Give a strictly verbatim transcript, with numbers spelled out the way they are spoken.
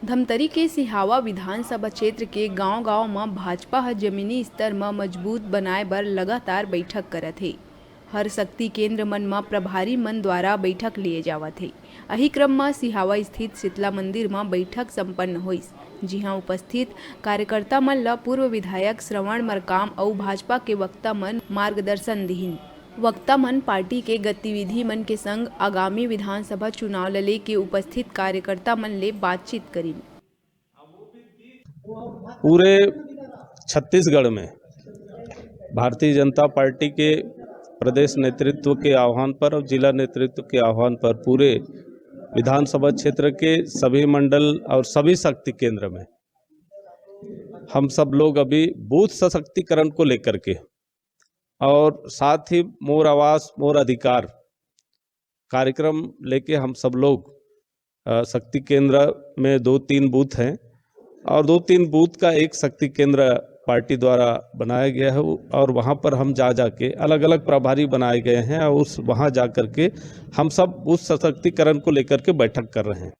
धमतरी के सिहावा विधानसभा क्षेत्र के गांव-गांव म भाजपा ह जमीनी स्तर म मजबूत बनाए बर लगातार बैठक करत हे। हर शक्ति केंद्र मन म प्रभारी मन द्वारा बैठक लिए जावत हे। अही क्रम म सिहावा स्थित शीतला मंदिर म बैठक संपन्न होइस, जिहां उपस्थित कार्यकर्ता मन ल पूर्व विधायक श्रवण मरकाम अउ भाजपा के वक्ता मन मार्गदर्शन दिहिन। वक्ता मन पार्टी के गतिविधि मन के संग आगामी विधानसभा चुनाव ल लेके उपस्थित कार्यकर्ता मन ले बातचीत करिन। पूरे छत्तीसगढ़ में भारतीय जनता पार्टी के प्रदेश नेतृत्व के आह्वान पर और जिला नेतृत्व के आह्वान पर पूरे विधानसभा क्षेत्र के सभी मंडल और सभी शक्ति केंद्र में हम सब लोग अभी बूथ सशक्तिकरण को लेकर के और साथ ही मोर आवास मोर अधिकार कार्यक्रम लेके हम सब लोग, अ, शक्ति केंद्र में दो तीन बूथ हैं और दो तीन बूथ का एक शक्ति केंद्र पार्टी द्वारा बनाया गया है और वहाँ पर हम जा जा के अलग-अलग प्रभारी बनाए गए हैं और उस, वहाँ जा कर के हम सब बूथ सशक्तिकरण को लेकर के बैठक कर रहे हैं।